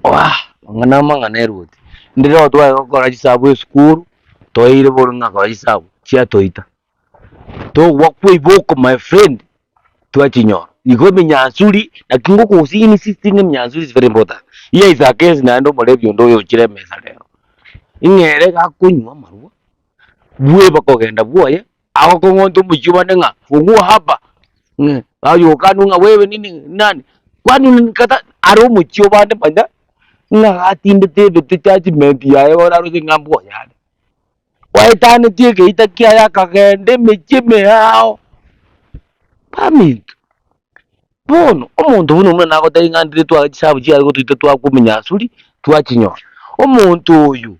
Oah! Amang'ana amang'ana erwoti. Ndire oo tware gokora chisabu esukuru, toire bono ng'a kora chisabu, chiatoita. Togwakwa iboko my friend, twachinyora. Igo eminyansuri, naki ngokosi insisting eminyansuri is very important. Here is a case naende omorebi onde oyo ochire emesa rero, ng'a ere gakonywa amarwa, bweba kogenda bwoye, Agokong'onta omochie obande ng'a fungua hapa, ng'a ayokanwe ng'a wewe nini nani, kwani unanikata are omochie obande manya ng'a gatindete ebete judgement yaye bono aroche ng'a mbwa oye are. Oetanetie egeita kiaye akagenda emechie emeao, baminto. Bono omonto buna omonene nagotebia ng'a ndire tware chisabu chiare gotoita twakwa omonyansuri, twachinyora. Omonto oyo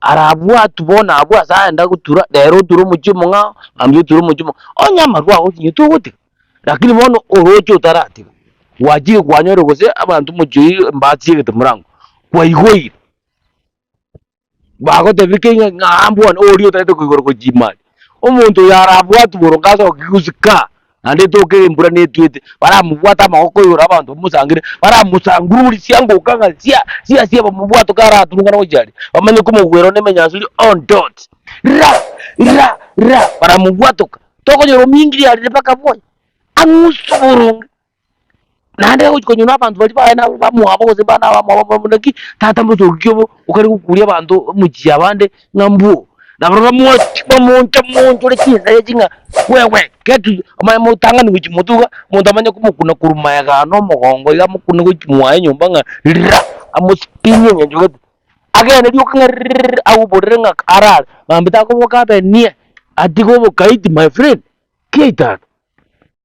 arabwatwe bono abwo ase aenda gotura, rero oture omochie omong'ao, mambia oture omochie omong'ao, onye amarwa agochinywa togotiga, lakini bono oroche otaratiga, gwachire kwanyorire gose abanto omochie oyio mbasiegete morango, kwaigoire. Bagotebia ki ng'a ng'a mbwone oria otaete koigora gochia imari. Omonto oyo arabwatwe boronge ase ogigusika, naende etoke embura netwete, baramobwate amagoko igoro abanto bamosangere, baramosangururia siangoka ng'a sia sia sia bamobwate karaturungana gochia aria, bamanye komogwera onde emenyansu eria on dot, ra ra ra baramobwatoka, tokonyora omingiri arire mpaka bwoye, ang'use boronge. Naende ogochia konyora abanto baria baye nabo bamwabo gose bana abamwabo bamwabo naki, tata mosoki ki obo okare gokuria abanto omochie abande ng'a mbwo. Na barabwo bamochi bamoncha monchore chinsa echi ng'a wewe get omanye motang'ani gochia motwe iga, omonto amanye komokuna korwa magega na omogongo iga amokune gochia mwaye nyomba ng'a rira, amospinie eng'encho gete. Agende rioka ng'a ririririri agoborere ng'a arare, mambia takoboka abe nie, atige obokaidi my friend, ki tata.